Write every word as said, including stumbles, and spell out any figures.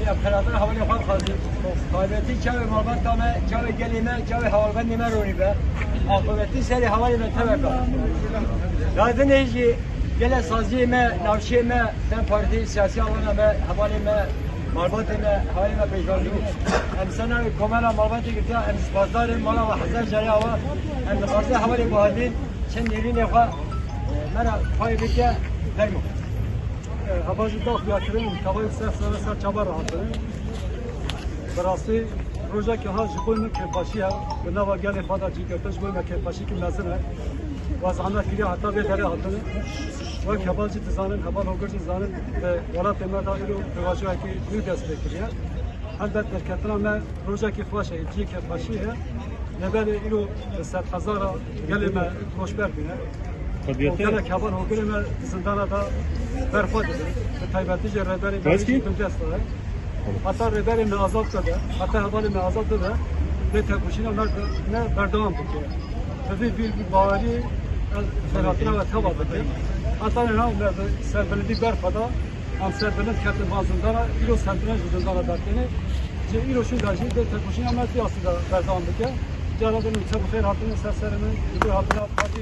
Xelatana hevalê xwe dixwazî. Taybetî çavê malbata me, çavê gelê me, çavê hevalbendê me ronî be. Aqibetî serê hevalê me teveka. Lazim e jî gelê saziyê me, navşê me, dem partî siyasî alana me, hevalê me, malbatê me, hevalê me pêşwazî bike. Em ser navê Komela Malbatê girtiya, em spasdar in, mala we hezar carê ava. Em dixwazin hevalê guhadîn, çend nêrînê xwe, e, me re pay bike, fermo. Heval jî dax ya kirin, tavayê ser sere ser çavan re hatine. Bi rastî rojekî ha ji bo min kêfxweşî ye. Bi nava gelê xwe de cîgirtin ji bo me kêfxweşîkî mezin e. Wa zehmet kiriye heta vê derê hatine. Wek heval jî dizanin, heval hogir jî dizanin, di welatê me de îro pêvajoyekî nû dest pê kiriye. Helbet derketina me rojekî xweş e, cî kêfxweşî ye. Lê belê îro sedhezara gelê me koçber bûne. Û gelek heval hogirê me zindana de berxwe dibin. Bi taybetî jî rêberê me jî bindest e. Heta rêberê me azad bibe, heta hevalê me azad bibe, lê têkoşîna me ne berdewam bike. Bi vî, vî, vî bawerî ez xelatîna we teva dikim. Heta niha me bi serbilindî berxwe da. Em serbilind ketin van zindana, îro serbilind ji zindana dertêne. Ji îro şûnda jî dê têkoşîna me vî astî de berdewam bike. Cara din çev xêr hatine ser serê min, ji bo hatina partî.